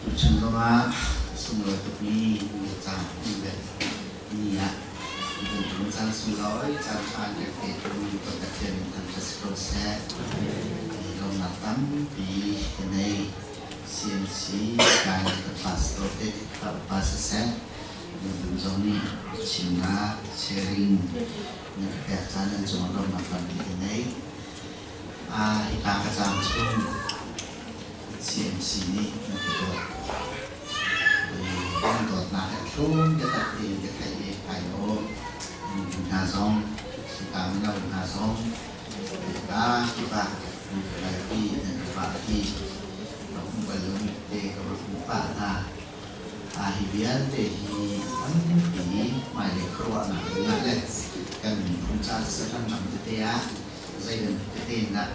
Tuchun zongah sunglawi tukmi caan ni ah kan caan sunglawi caan ṭha an kan petu kan Pathian in thangṭhat si ko seh. Lawmnak tampi ka nei. CMC kai ka pastor te ka upa siseh, minung zong nih chimnak, sharing na ka pek caan nan cungah lawmnak tampi ka nei. Hika ka caang chung CMC nih nan ka dawt. Nan dawtnak he thlum biatak tein ka theih i kai lawm. Minung hna zong, hika mino hna zong, hika kipah laipi nan ka vah ti ka hmuh bal lomi te ka va hmuh pah hna. Hi vialte hi tampi hmailei khuaruahnak dingah le kan miphun ca siseh kan ram tete ah zei bantuk tete in dah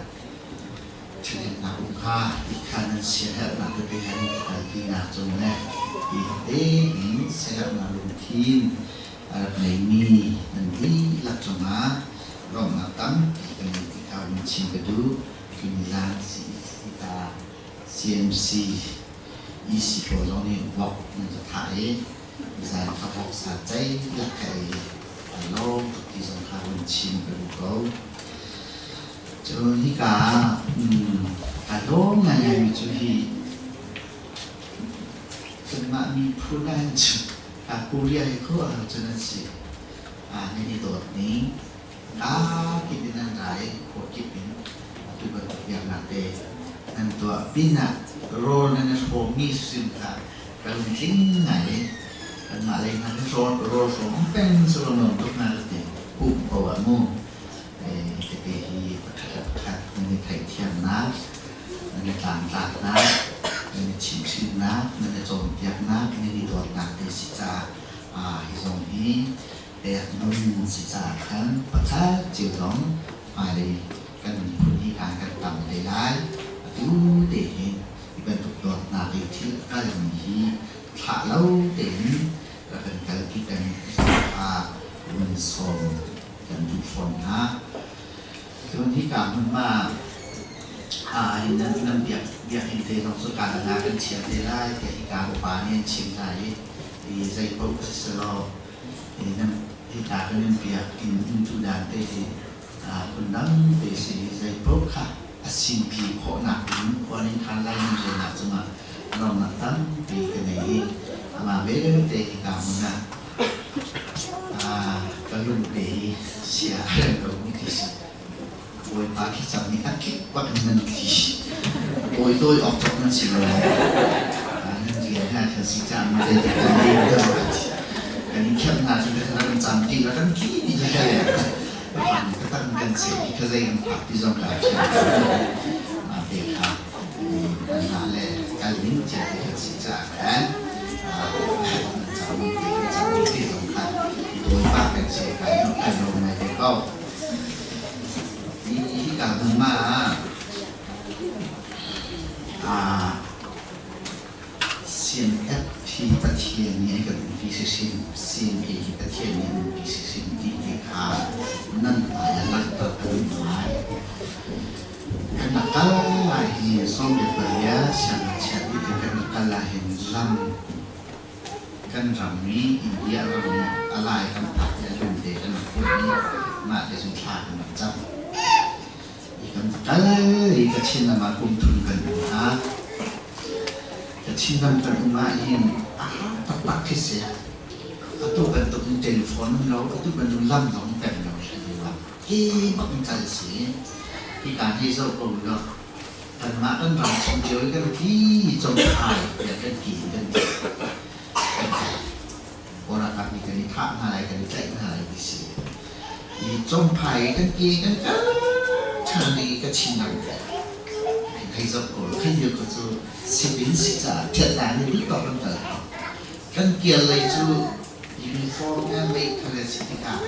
ṭhahnemnak um kha ti kha nan siaherhnak tete he nan kalpinak cung le ti tete in siaherhnak lungthin a rak ngeimi nan dihlak cungah lawmhnak tampi kan ngei ti kha vun chim ka duh. Tuni zan ta CMC EC pawl zong nih vok nan ka thah i zan kha vok sa ceilak ka ei i ai lawm tuk ti zong kha vun chim ka duh ko. Cun hika aa lawm ngaingaimi cu hi kanmah miphun ahhin cun Korea hi khuaruahhar cun an si. Nan i dawt ning kaa kip in an ra i khua kip in atu bantuk biaknak te nan tuah pinah rawl nan i hrawmmi hrim kha ka lungtling ngai i kanmah lei hna hi rawl rawl hrawm peng cu nuam tuk hna ka ti pumh ko ah mu tete hi pakhat le pakhat nan i theihthiamnak nan i tlangtlaknak nan i chimhhrinnak nan i cawnpiaknak nan i dawtnak te si caah hi zong hi pek nun si caah khan pakhat cio zong hmailei kan miphun hi kan kan tam te lai. Atu te hin hi bantuk dawtnak i thil a kalmi hi thlah lo tein rak kan kalpi peng kha vun sawm kan duh fawn hna. Cun hika hmunhma hi nan nan biak biakinn te zong cu kaan ah kan chiah te lai tiah hika upa nih an chim hna i i zei paoh si selaw hika kan in biak inn umtu dan te hi phundang te si i zei paoh kha a simpi khawhnak ding khuan in khan lai nan relnak cungah lawmnak tampi ka nei i amah belte hika hmun ah ka lung te hi sia a rem lomi khi si. Bawipa thlacam nih a kik bak in nan tli. Bawi dawi awk cawk nan si lo. Nan rian ha kan si caah ma zeitik kan lim deuh kan in kherh hna cu kan cam ti la kan tli ti la ka tak kan se i ka zei kan phak ti zong ka thiam ma te kha kan na le kal ning cia te kan si caah khan cam te kan cam ti zong kha bawipa kan si kai no kai lo ngai te ko. Hika hmunhma ah CNF hi Pathian nih a kan umpi hrimhrim, CNA hi Pathian nih an umpi hrimhrim ti ti kha nan hmai ah langhter ka duh ngai. Kan rak kal lai hi 18 siangngakchia bik in kan rak kal ahhin lam Kan ram i India ram i a lai kan phak i a lung te kan rak put i mah te cun thla kan rak cam. I kan kal i Kachin ram ah kum thum kan um hna. Kachin ram kan um ahhin a har taktak khi si. Atu bantuk in telephone um lo, atu bantuk lam zong pem lo hlah. Ke bak in kal si. Hika hi zoh ko law Kanmah kan ram chung cio i kan tli congthai tiah kan ti kan ti. Kan ti. Kawl ralkap nih kan i thah hna lai, kan i tlaih hna lai ti si. I congphai kan ti kan kal ṭhan i ka chin ram te. Hei zoh ko, khan lio ko cu sipin si caah phiat nih duh tawk kan kal kho. Kan kial lei cu uniform he meithal he si tikah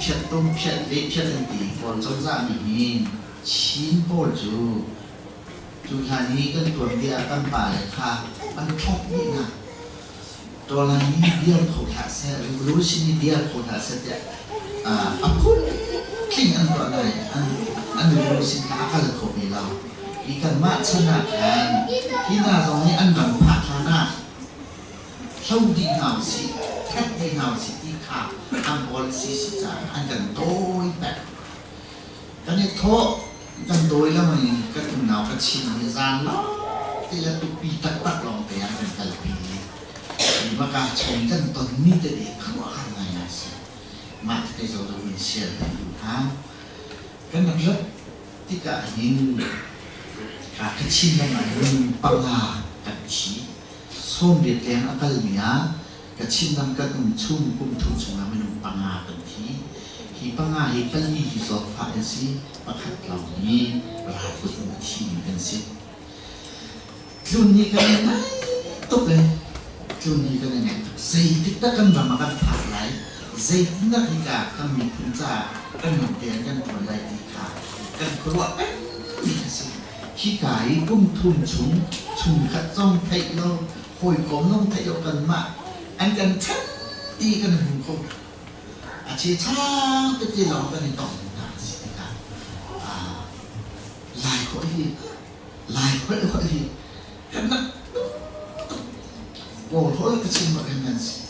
phiat tum phiat le phiat an ti kawl cozah nih hin Chin pawl cu cuhlan i kan tuanbia kan pale kha an thlok dih hna. Tawlan hi dir kho hlah seh, revolution hi dir kho hlah seh tiah a phun tling an tuah nain an revolution kha a kal kho ve lo. Hi kanmah chan ah khan hi hna zong nih an ram phak hlan ah hlo dih hna usih, that dih hna usih ti kha an policy si caah an kan dawi peng. Kan i thawh, kan dawi lengmang in kan unau Kachin hi zan lawngte le tupi taktak lawngte ah kan kalpi i maka chung kan tonmi tete khuaruahhar ngaingai a si. Mah tete zong cu vun share kan duh hna. Kan rak rat tikah hin Kachin ram ah hin panga kan thi. 80 leng a kalmi ah Kachin ram kan um chung kum thum chungah minung panga kan thi. Hi panga hi pali hi zawtfah an si, pakhat lawng hi ralkut in a thimi kan si. Tlun hi kan i ngaih tuk i tlun hi kan i ngaih tuk. Zeitik dah kan ram ah kan phak lai, zeitindah hika kan miphun caah kan ram te ah kan ṭuan lai ti kha kan khuaruah pengmi a si. Hika i kum thum chung chungkhat zong theih lo, hawikom zong theih lo kanmah an kan ṭhen ti kan hmu kho. A chechang tete lawng kan i tong hna a si tikah Lai holh hi Lai holh holh hi kan rak tuk. Kawl holh ka chim bak hin nan si.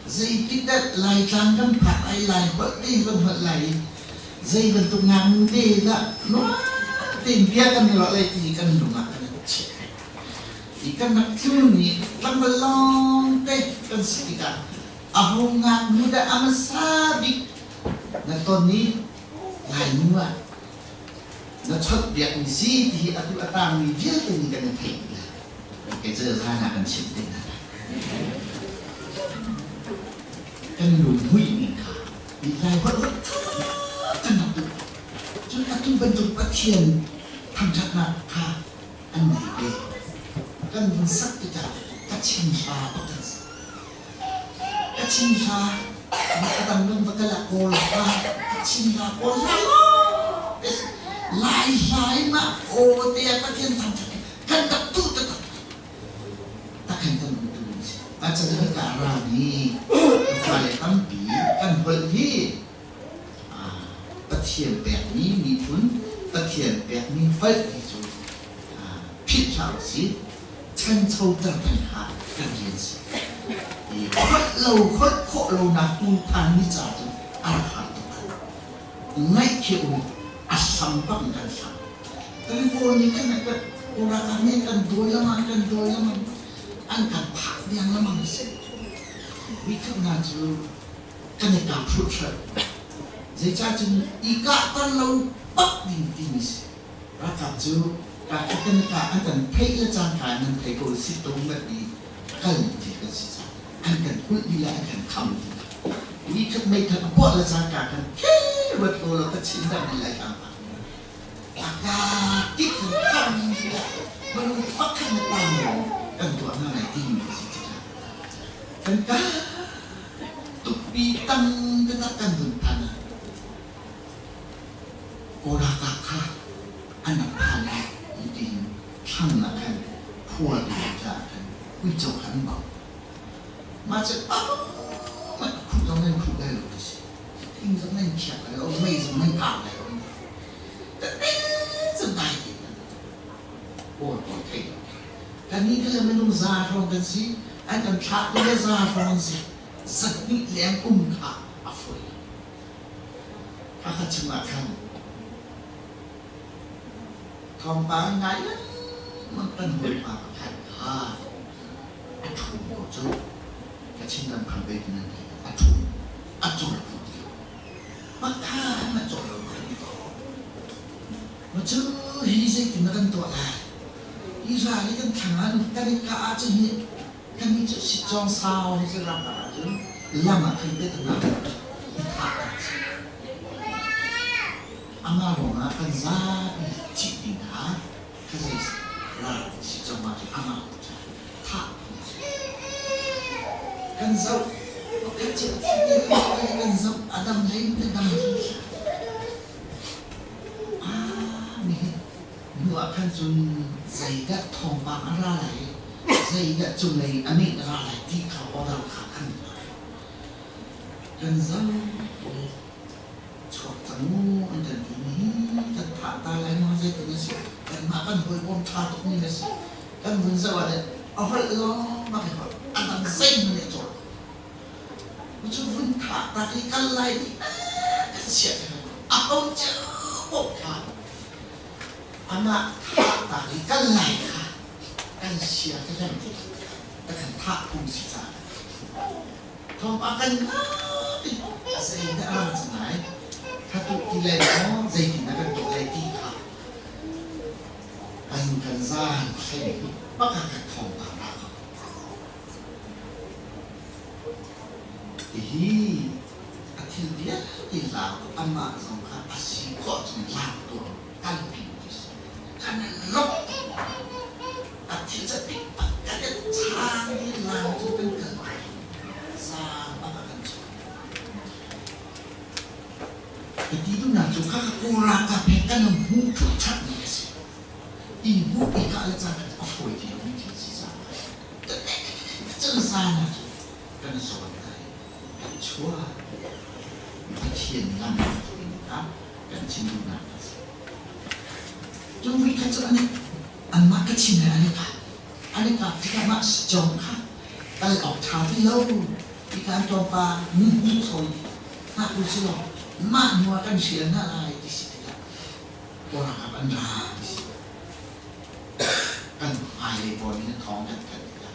Zeitik dah Laitlang kan phak ai Lai holh te kan holh lai i zei bantuk ngaknu te dah nuam tein bia kan ruah lai ti kan lung ah kan chiah. I kan rak tlun i tlangval lawng te kan si tikah aho ngaknu dah a hmasa bik na ton i Lainu ah na chawnhbiakmi si ti hi atu a tangmi vialte nih kan i theih dih. Kei cu zan ah kan chimh te hna lai. Kan lunghmuihmi kha mi lai holh holh kan rak duh. Cun atu bantuk Pathian thangṭhatnak kha an nei ve. Kan vun sak tikah Kachin hla bak kan sak. Kachin hla a dang nan va kal ah Kawl hla, Kachin hla, Kawl hla Lai hla i mah aw te ah Pathian thangṭhat kan rak duh taktak. Takhan kan um tu si. Acan hi ka ra mi fale tampi kan holh hi Pathian pekmi miphun, Pathian pekmi holh hi cu philh hlah usih. Ṭhanchoter peng kha kan rian si. I holh lo holh khawh lonak tu phanmi ca cu a rak har tuk. Ngaih khi um a hlam bak in kan hlam. Kan Kawl nih kan Kawl ralkap nih kan dawi lengmang kan dawi lengmang an kan phak deng lengmang a si. Vikhat hna cu kan i kap hrut. Zeicah cun i kahter lo bak ding timi si. Ralkap cu ka kan ka an kan theih le cangka in nan thei ko si tung ngat i kal ti kan si cang. An kan kulh dih le an kan kham dih. Ni khat meithal a puah le cangka kan he ruat ko lo ka chin dang ni lai kang pa. Ka tik kan kham dih le minung pakhat na tang kan tuah hna lai timi si tikah kan ka tukpi tang taktak kan vun phan ah Kawl ralkap kha an rak phan lai tiin thlang ah khan khua ti caah khan uico kha an bauh. Mah cu ahohmanh khuh zong nan khuh lai lo ti si. Thing zong nan khiak lai lo, mei zong nan kang lai lo. Tete cu dai tein an Kawl pawl theih lo. Kannih kha le minung za hrawng kan si, an kan thlahtu le za hrawng an si. 200 leng um kha a fawi lo. Hakha chungah khan thawngpang ngai lengmang kan hawipa pakhat kha a ṭhu ko cu. Kachin ram khan pe nan thei a ṭhu a cawl ko ti lo. Pakhat a cawl lo kan ti ko. Ma cu hi zeitin na kan tuah lai? Israel i kan thlang ah kan i kah ahcun hi Kannih cu sitcawng sau hi cu ram ahcun lam ah khin biatanak i thah a si. Amah ruangah kan zapi thih ding kha kha zei ral sitcawng ah cun amah cu thah a si. Kan zoh pakhat cu a thi te kan zoh a dam hlei in kan dam Ah nihin hnu ah khan cun zeidah thawngpang a ra lai i zeidah cunglei a nih a ra lai ti kha order kha kan kan zam chuak cang mu an kan ti mi hi kan thah ta lai maw zeitin a si kanmah. Anmah kan hawikom ṭha tukmi na si. Kan vun zoh ah a holh lawng bak i holh a dang zeihmanh nih a cawl. Cu vun thah tak i kal lai ni kan chiah a ho cio paoh kha amah thah tak i kal lai kha kan sia ka kan ti ka kan thah phung si caah thawngpang kan ngah i zei dah a rang cang lai thatu ti lai maw zeitin dah kan tuah lai ti kha kan kan zan thleng bak ah kan thawngpang ra ko. Hihi a thil vialte lau amah zong kha a si khawh chung lau tuah kalpi ti si. Kan lawmh a thil cu bik kan in chang i lam cu kan kal zaang bak ah kan chuak. Ka ti duhnak cu kha Kawl ralkap he kan hmu ṭhup ṭhapmi a si. I hmuh i kah le cang a fawi ti lomi thil si caah cun zan ah cun kan zawn lai, kan chuak. Pathian lam in kha kan chim duhnak a si. Cun voikhat cu an anmah ka chin he an i kah. An i kah tikah mah cawng kha kal awk ṭha ti lo ti kan tlawmpa nu hnu sawi hlah u si law mah hnu ah kan hrial hna lai ti si tikah ralkap an ra ti si. Kan hmailei pawl nih thawng kan thanh tikah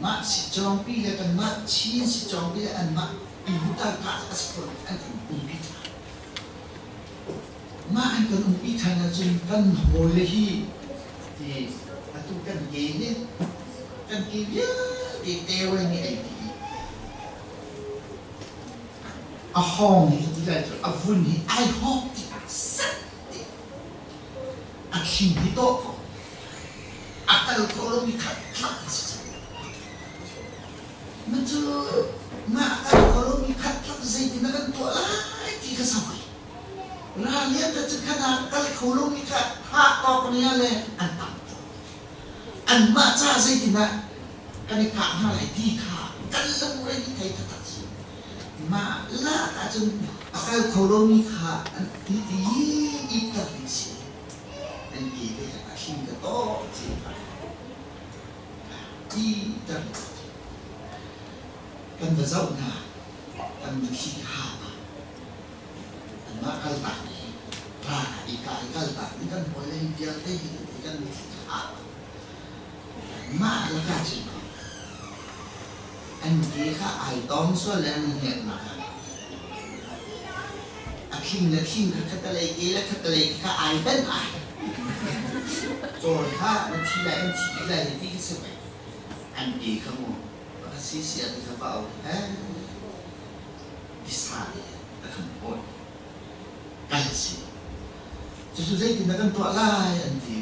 mah sitcawngpi le kanmah Chin sitcawngpi le anmah Ihuta kah a si kho an kan umpi ṭhan. Mah an kan umpi ṭhan ahcun kan hawile hi ti atu kan ke nih kan ke vialte tewe nih ei dih. A hawng hi ti lai cu a vun hi ai hawk ti set ti a thli hi tawh ko a kal kho lomi kha tlak a si cang. Na cu mah a kal kho lomi khat tlak zeitin na kan tuah lai ti kha sa hoi. Ralian ka cu khan ah kal kho lomi kha thah tawk ni ah le an tam tuk. Anmah ca zeitin ah kan i kah hna lai ti kha kan lungre i thei taktak si. Mah lak ahcun a kal kho lomi kha an ti ti i tak ding si. An ke te a thling ka tawh ci ti tak kan va zoh hna kan va thli ha anmah kaltak hi ra i ka i kaltak ni kan hawile hi vialte hi kan ha mah lakah cun an ke kha ai tawng sual le an hnek nak a thing le thing kha khatalei ke le khatalei kha ai ben ai cawl kha an thi lai an thi lai ti khi si an ke kha mu a si si a ti kha va au he tisa le a kan pawi kan si. Cucu zeitin dah kan tuah lai an ti.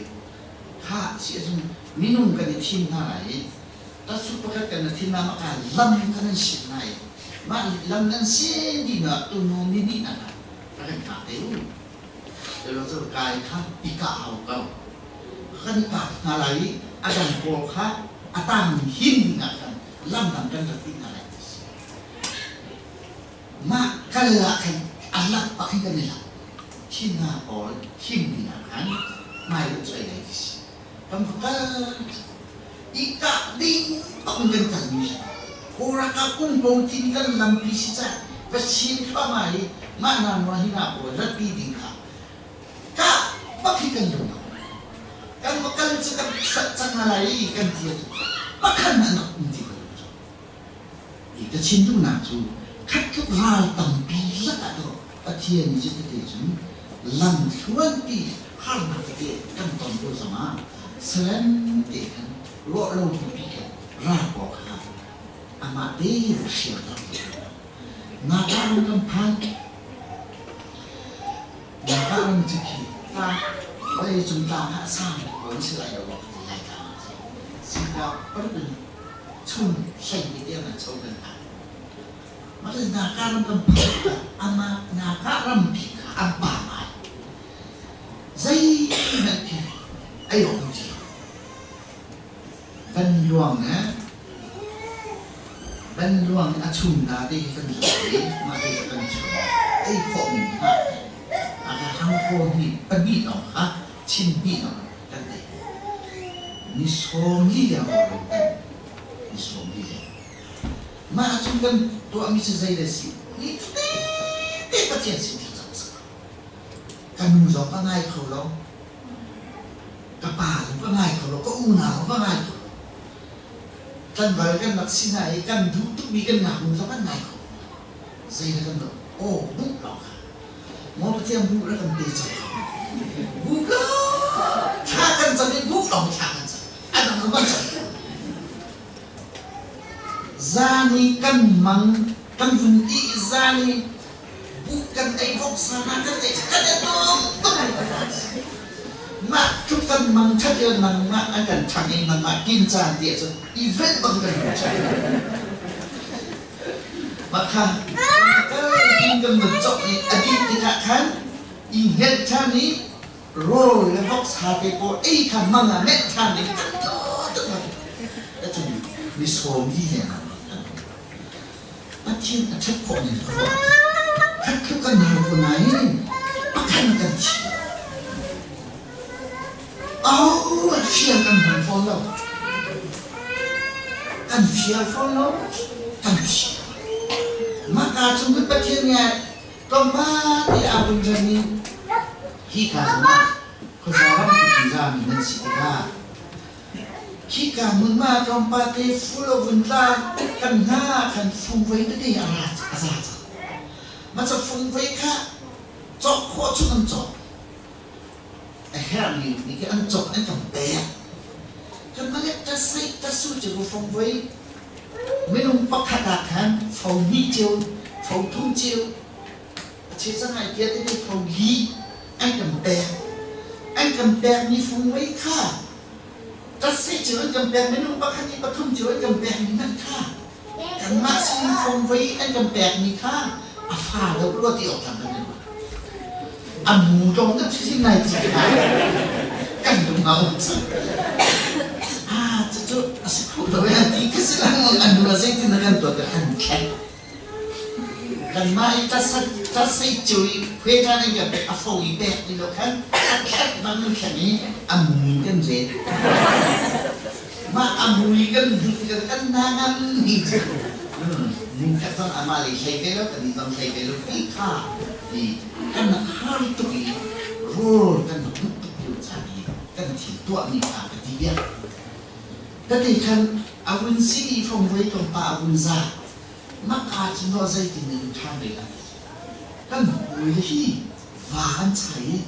Kha si ahcun minung kan i thim hna lai i tasuk pakhat kan i thim hna mah ka lam kan an sim hna i mah lam nan sin dih hna tunu ni nih hna ka kan kah te u. Tilo cu kai kha i kah hau ko. Kan i kah hna lai i a dang pawl kha a tang him ding ah khan lam dang kan rak ti hna lai ti si. Mah kal ah khan a lak bak in kan i lak. Hi hna pawl him ding ah khan hmai kan cuai lai ti si. Kan va kal i kah ding bak in kan kal mi si. Kawlralkap kum tin kan lampi si cah va chin thluahmah i mah hna nuah hi hna pawl ratpi ding kha kah bak hi kan lung kan va kal cu kan hrat cang hna lai i kan ti ahcun pakhat hmanh an um ti ko lo cu. Ka chim duhnak cu khat tluk ral tampi lakah dawh Pathian nih cuti cun lamthluanpi harnak tete kan ton ko zongah salem te khan ruah lo pipi khan ral pawl kha amah te hrial Naga ram kan phan Naga ram cu khi tlang vawlei cung tlang ah a sang ko an si lai lo ti lai tlang sika paruk chung hlei te tiang an cho kan phan mah Naga ram kan phan tikah amah Naga rampi kha an pa ngai zeihmanh khi ai awk ti Van luang le van luang a chung ta te khi kan zoh i mah te cu kan chung ei khawh ning hna a ka hang ko hi pahnih lawng kha chin hnih lawng kan. Kan ei. Ni 40 leng rawl kan ni 40 leng. Mah ahcun kan tuahmi cu zei le si? Ni tete Pathian sin thlacam a si ko. Ka nu zong ka ngai kho lo. Ka pa zong ka ngai kho lo. Ka unau zong ka ngai kho lo. Tlangval kan rak si hna i kan duh tukmi kan ngaknu zong kan ngai kho lo. Zei le kan lo. Aw, buh lawng kha. Maw Pathian buh le kan pe cang ko. Buh lawng thla kan cam i buh lawng thla kan cam. A dang zong kan cam. Zan i kan mang kan vun ih zan i buh kan ei voksa hna kan ei kan i nuam tuk. Mah tluk kan mang ṭhat i nangmah an kan ṭhang i nangmah kin caan ti ahcun i velh bang kan hmu ṭhan. Mah kha kan kan nun cawk i a dih tikah khan i hngelh ṭhan i rawl le voksa te pawl ei kha mang ah menh ṭhan ding kan tuah tuk lo. Cun mi sawm hi he Pathian a ṭhat khawh ning ka ruah. Khat tluk kan hal ko nain pakhat kan thi. Aho a fial kan hman fawn lo. Kan fial fawn lo, kan thi. Mah ka chung kan Pathian nih tlawmpal te aa vun ṭan i hi ka zongah khuaza ram zami nan si tikah khika hmunhma tlawmpal te ful a vun tla kan hna khan fungvei tete a ra a za cang. Mah cu fungvei kha cawk khawh chung an cawk. A herhmi nih khi an cawk an kan pek. Kan le tasei tasu cu fongvei minung pakhat ah khan fo hnih cio, fo thum cio, a cheu cang ai tia tete fo li an kan pek. An kan pekmi fongvei kha tasei cio an kan pek minung pakhat nih pathum cio an kan pekmi hmanh kha kanmah sin fongvei an kan pekmi kha a fa lo rua ti awk tlak kan a mu dong na thi nai ti kan lung a um cang ah cucu a si kho lo ya ti ka si lang an nu zeitin na kan tuah kan thleng kanmah i tasei cu i khueta nih kan pek a fo i pek ti lo khan a thlek bang in thleng i a mu kan ret mah a mu i kan dut kan kan na ngan ni cu ning khat zong amah lei hlei ve lo kan nih zong hlei ve lo ti kha i kan har tuk i rawl kan duh tuk lio caan i kan thil tuahmi kha ka ti bia. Ka ti khan a vun si i fongvoi tlawmpa a vun za. Maka cu no zeitin in ṭhan ve lai. Kan hawi le hi va an chai i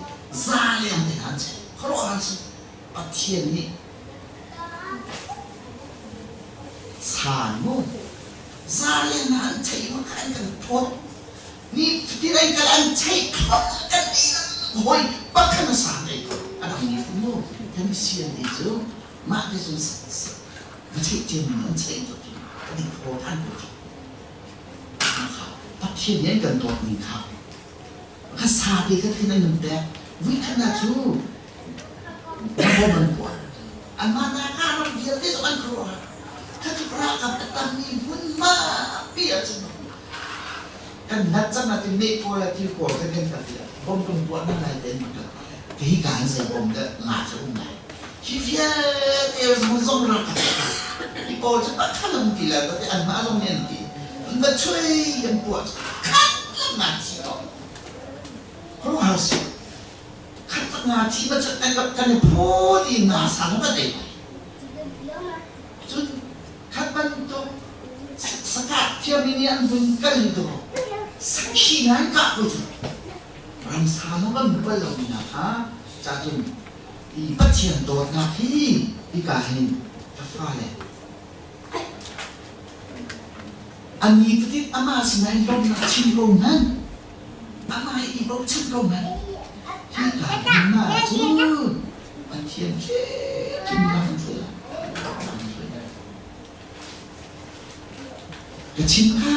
za leng te an chai. Khuaruahhar si. Pathian nih san mu za leng an chai ma kha an kan phawt. Ni fatin kal an chei kho kan ei hawi pakhat na sang ei ko a dang mi mu kan sian ti cu mah ti cun va theih cia mi an chei to cu kan i phaw than ko cu Pathian nih an kan dawt ning kha kha sa te kha thin an pek vui khat na cu na bom an kuat anmah na ka ram vialte zong an khuaruah kha tluk rakam a tammi hmunhma pi ahcun kan nat cang ah tin meh pawl ah thil kawl kan kan kal tiah bom tung tuah nan lai ten ka hi ka han zei bom dah nga cu um lai hi vialte zong zong rak ka hi pawl cu pakhat an ti la te an mah zong nih an ti an va chui an puah khat nga thi to khuaruahhar si khat nga thi ma cu an kan i phut i nga sang kan ei cun Khat bantuk sakat thiammi nih an vun kal do sakhi ngai kah ko cu ramsa zong kan hmu bal lomi hna kha ca cun i Pathian dawtnak hi hika hin ka fale a ni fatin amah sinah in lawmhnak chim ko hmanh amah hi i bochan ko hmanh hika hin mah cun Pathian hrimhrim lam hruai Ka chim kha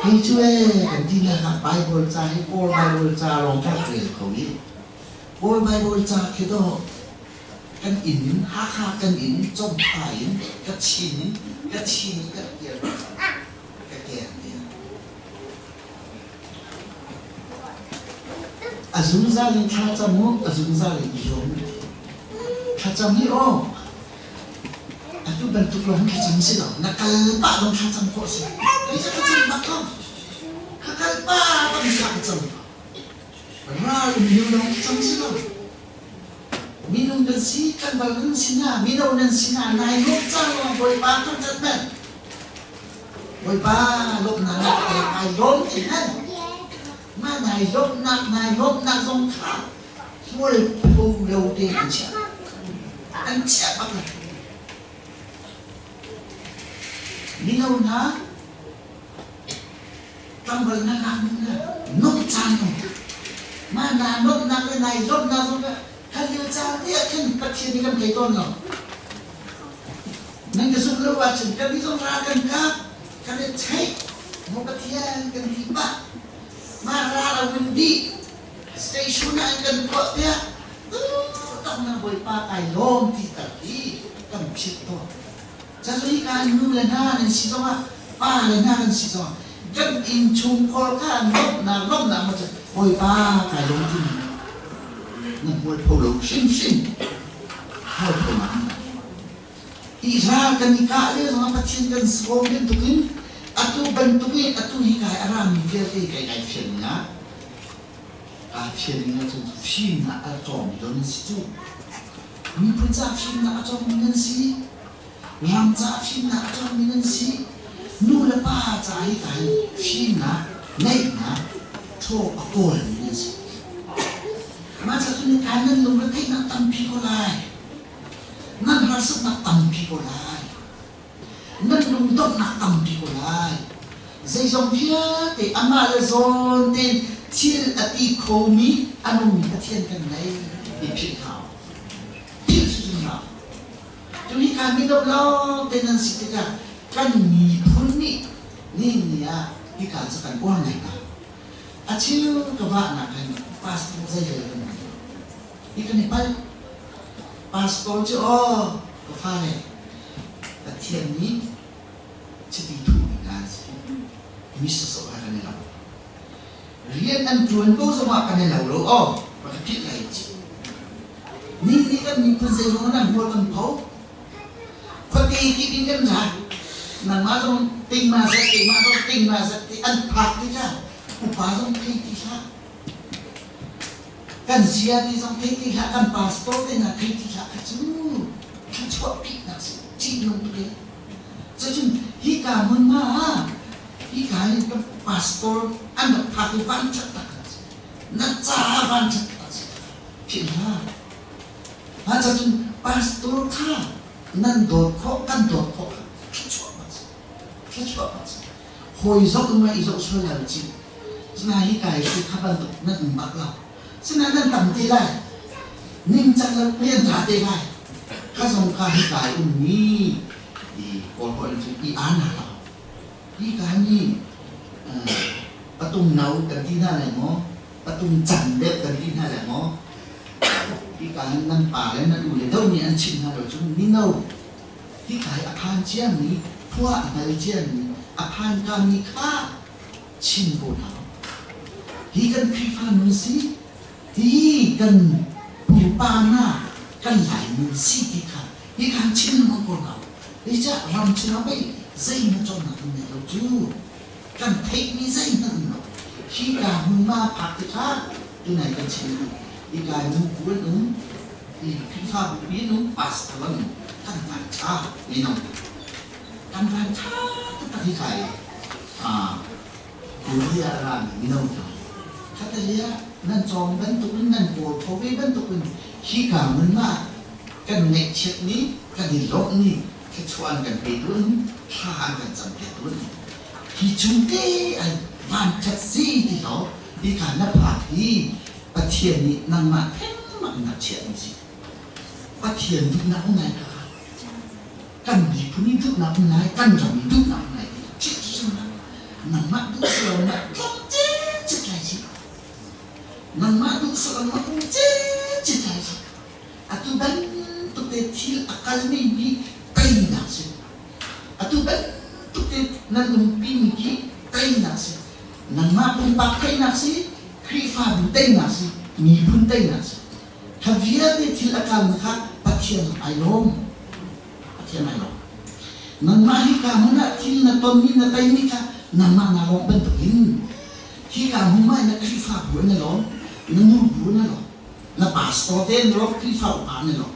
hei cu ee kan ti nak ah Bible ca hi Kawl Bible ca lawng ka rel kho i Kawl Bible ca khi dawh kan inn in Hakha kan inn in Congtha in ka chin in ka chin in ka kir ka keng tiah A zungzal in thlacam u, a zungzal in i lawm u. Thlacam hi aw atu bantuk lawng thlacam si lo na kal pah zong thlacam khawh si. Kei cu thlacam bak ko. Ka kal pah bak in thla ka cam. Ral um lio lawng thlacam si lo. Minung kan si, tlangval nan si hna, mino nan si hna, nai lawm cang lawng Bawipa thangṭhat hmanh. Bawipa lawmhnak na ka pek, ai lawm ti hmanh. Mah nai lawmhnak, nai lawmhnak zong kha hmualpho lo te an chiah. An chiah bak lai. Mino hna, tlangval na lak na nuamh caan um. Mah naa nuamhnak le nai lawmhnak zong kha kha lio caan te ah khin Pathian nih kan thei tawn lo. Nan ka zumh lo ahcun kan nih zong ral kan kap, kan i theih, maw Pathian kan ti pah. Mah ral a vun dih, station ah an kan tuah piak, tak na Bawipa kai lawm ti tak hi kan philh tawn. Cacu hika nu le hna nan si zongah pa le hna kan si zongah kan innchungkhar kha lawmhnak lawmhnak ma cu Bawipa kai lawm ti na hmualpho lo hrimhrim hmualpho nak Israel kan i kah le zongah Pathian kan sawm bantukin atu bantuk i atu hi kai a rami vialte kai kai fian ning ah kaa fian ning ahcun fimnak a cawmi don an si cu. Miphun ca fimnak a cawngmi nan si. Ram ca fimnak a cawngmi nan si. Nu le pa ca hi ka hin fimnak, ngeihnak, thaw a kawlmi nan si. Mah ca cun kai nan lungretheihnak tampi ko lai. Nan harsatnak tampi ko lai. Nan lungdonghnak tampi ko lai. Zeizong vialte amah le zawn tein thil a ti khomi a nungmi Pathian kan ngei ti philh hau. Philh hrim hau. Tuni kha mino lawng te nan si tikah kan miphun nih ni ni ah hika cu kan uar ngai hna. A cheu ka vahnak hin pastor zei hlei kan ngei. Hi kan i palh. Pastor cu aw ka fale Pathian nih chiti thuhmi hna an si. Mi sawsawh he kan i lo. Rian an ṭuan ko zongah kan i lo lo aw ka philh lai ci. Ni nih kan miphun zeiruang nan hmual kan pho. Khuate kip in kan ra. Nangmah zong ting ma zat, keimah zong ting ma zat ti an phak tikah upa zong thei ti hlah. Kan sia ti zong thei ti hlah, kan pastor te hna thei ti hlah kha cu thluachuah phihnak si ṭihnung tuk e. Cucun hika hmunhma ah hika hin kan pastor an rak phak i vanṭhat tak an si. Na caah vanṭhat tak an si. Philh hlah. Mah cun pastor kha nan dawt khawh, kan dawt khawh kha thluachuah bak si. Thluachuah bak si. Hawi zoh in i zoh sual lai cih. Sinain hika hi cu kha bantuk nan um bak lo. Sinain nan tam te lai. Ningcang lo rian ṭha te lai. Kha zong kha hika i ummi i Kawl holh in cun i aa lo. Hika hi patung no kan ti hna lai maw? Patung cang deuh kan ti hna lai maw? Hika hin nan pa le nan u le deuh nih an chimh hna lo cun mino hika hi a phan ciami khua a hngal ciami a phan kami kha chim ko hna. Hi kan Khrihfa nun si, hi kan pupa hna kan Lai nun si ti kha hi kan chim lengmang ko hna. Zeicah ram chungah pei zeihmanh cawnnak kan ngei lo cu. Kan theihmi zeihmanh um lo. Hika hmunhma phak tikah tunai kan chim hika nubu an um, hi Khrihfabu pi an um, pastor an um, kan van ṭha mino. Kan van ṭha taktak hika i Korea a rami mino hna khattelei ah nan cawng bantukin nan kawl kho ve bantukin hika hmun ah kan ngaihchiat ni kan i lawmh ni thluachuah an kan petu an thla an kan campiaktu an hi chung te an vanṭhat si ti lo hika na phak hi Pathian nih nangmah thengmang in a chiah mi si. Pathian duhnak um lai kha kan miphun i duhnak um lai kan ram i duhnak um lai ti nangmah duh silo na tlong cicit lai si nangmah duh silo na um cicit lai si atu bantuk te thil a kalmi hi teinak si atu bantuk te nan umpi mi khi teinak si nangmah pumpak teinak si Khrihfabu teinak si miphun teinak si kha vialte thil a kalmi kha Pathian Pathian zong ai lawm. Pathian ai lawm. Nangmah hika hmun ah thil na tonmi na teimi kha nangmah naa lawm bantukin hika hmun ah na Khrihfabu na lawm, na nubu na lawm, na pastor te na lawm, Khrihfa upa na lawm.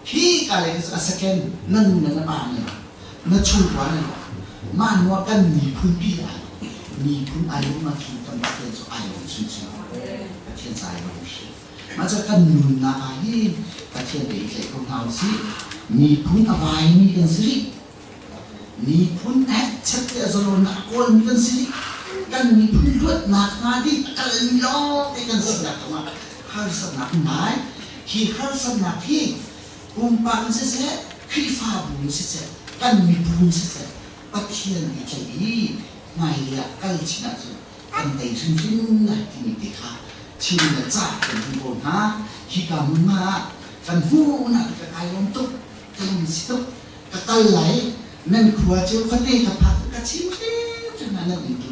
Hi ka le a second na nu le na pa na lawm, na chungkhar na lawm. Mah hnu ah kan miphun pi ai miphun ai lawm ahcun kan Pathian cu ai lawm chinchin. Pathian ca ai lawm hrim. Mah cu kan nunnak ah hin Pathian te i tlaih ko hna usih. Miphun a vaimi kan si rih. Miphun hekchet le zalonnak a kawlmi kan si rih. Kan miphun luatnak hnga ding a kalmi lawngte kan sinak cungah harsatnak ngai. Hi harsatnak hi pumpak in siseh, Khrihfabu in siseh, kan miphun siseh, Pathian i tlaih i hmailei ah kal chin ahcun kan tei hrimhrim lai timi te kha chim le cah kan duh ko hna. Hika hmunhma ah kan hmuhnak ka kai lawm tuk, ka lung si tuk, ka kal lai, nan khua cio khuate ka phak ka chim hrimhrim hna nan um tu.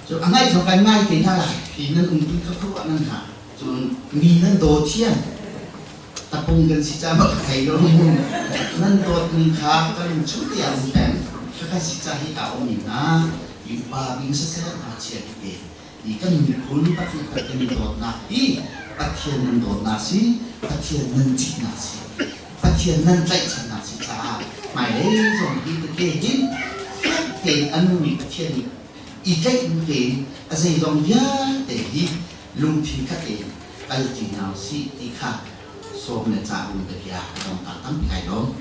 Cu a ngaih zong kan ngai te hna lai. Hi nan um tu kha khuaruah nan hna. Cun mi nan daw thiam. Tapung kan si caah ka thei lo. Nan dawt ning kha ka lung chung tiang um peng. Ka si ca hi ka um hna. I upa bing siseh ngakchia tete i kan miphun Pathian kan i dawtnak hi Pathian nan dawtnak si, Pathian nan ṭihnak si, Pathian nan tlaihchannak si caah hmailei zong hi tete hin fek tein a nungmi Pathian nih i tlaih bu tein a zeizong vialte hi lungthin khat tein kal ṭi hna usih ti kha sawm le cah um ka bia ka dong ta tampi kai lawm.